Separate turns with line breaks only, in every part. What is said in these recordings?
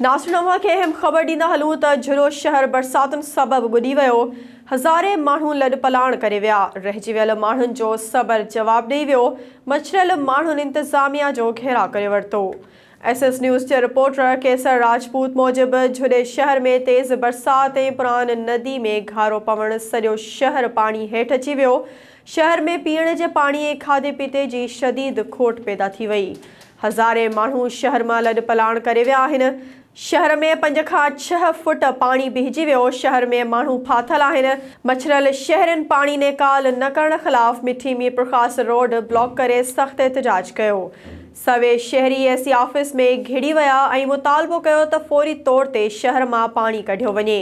ناصر اوهان کي اهم خبر ڏيندا هلون ته جھرو شهر برساتن سبب ٻڏي ويو، هزارين ماڻهو لڏپلاڻ ڪري ويا، رهجي ويل ماڻهن جو صبر جواب ڏئي ويو، مڇريل ماڻهن انتظاميا جو گهيراء ڪري ورتو. ايس ايس نيوز جي رپورٽر قيصر راجپوت موجب جھڏي شهر ۾ تيز برسات ۽ پران ندي ۾ گهارو پوڻ سڄو شهر پاڻي هيٺ اچي ويو، شهر ۾ پيئڻ جي پاڻي ۽ کاڌي پيتي جي شديد کوٽ پيدا ٿي وئي. هزارين ماڻهو شهر مان لڏپلاڻ ڪري ويا آهن. شهر ۾ پنج کان ڇهه فوٽ پاڻي بيهجي ويو، شهر ۾ ماڻهو ڦاٿل آهن. مڇريل شهرين پاڻي نيڪال نه ڪرڻ خلاف مٺي ميرپورخاص روڊ بلاڪ ڪري سخت احتجاج ڪيو. سوين شهري اي سي آفيس ۾ گهڙي ويا ۽ مطالبو ڪيو ته فوري طور تي شهر مان پاڻي ڪڍيو وڃي.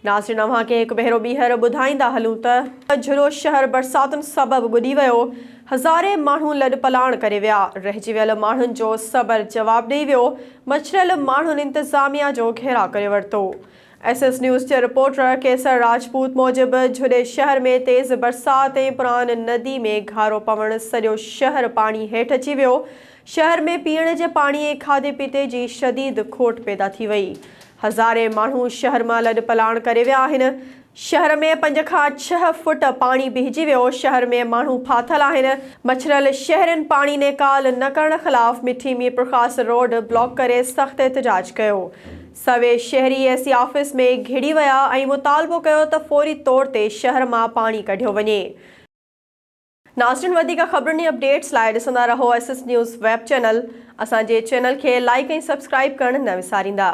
ناظرين اوهان کي هڪ ڀيرو ٻيهر ٻڌائيندا هلون ته. جھرو شهر برساتن سبب ٻڏي ويو، هزارين ماڻهو لڏپلاڻ ڪري ويا، رهجي ويل ماڻهن جو صبر جواب ڏئي ويو، مڇريل ماڻهن انتظاميا جو گهيراء ڪري ورتو. ايس ايس نيوز جي رپورٽر قيصر راجپوت موجب جھڏي شهر ۾ تيز برسات ۽ پران ندي ۾ گهارو پوڻ سڄو شهر پاڻي هيٺ اچي ويو، شهر ۾ پيئڻ جي پاڻي ۽ کاڌي پيتي جي شديد کوٽ پيدا ٿي وئي. هزارين ماڻهو شهر مان لڏپلاڻ ڪري ويا آهن. شهر ۾ پنج کان ڇهه فوٽ پاڻي بيهجي ويو، شهر ۾ ماڻهو ڦاٿل آهن. مڇريل شهرين پاڻي نيڪال نه ڪرڻ خلاف مٺي ميرپورخاص روڊ بلاڪ ڪري سخت احتجاج ڪيو. سوين شهري اي سي آفيس ۾ گهڙي ويا ۽ مطالبو ڪيو ته فوري طور تي شهر مان پاڻي ڪڍيو وڃي. ناظرين وڌيڪ خبرن ۽ اپڊيٽس لاء ڏسندا رهو S S news web channel. اسان جي چينل کي لائيڪ ۽ سبسڪرائيب ڪرڻ نه وساريندا.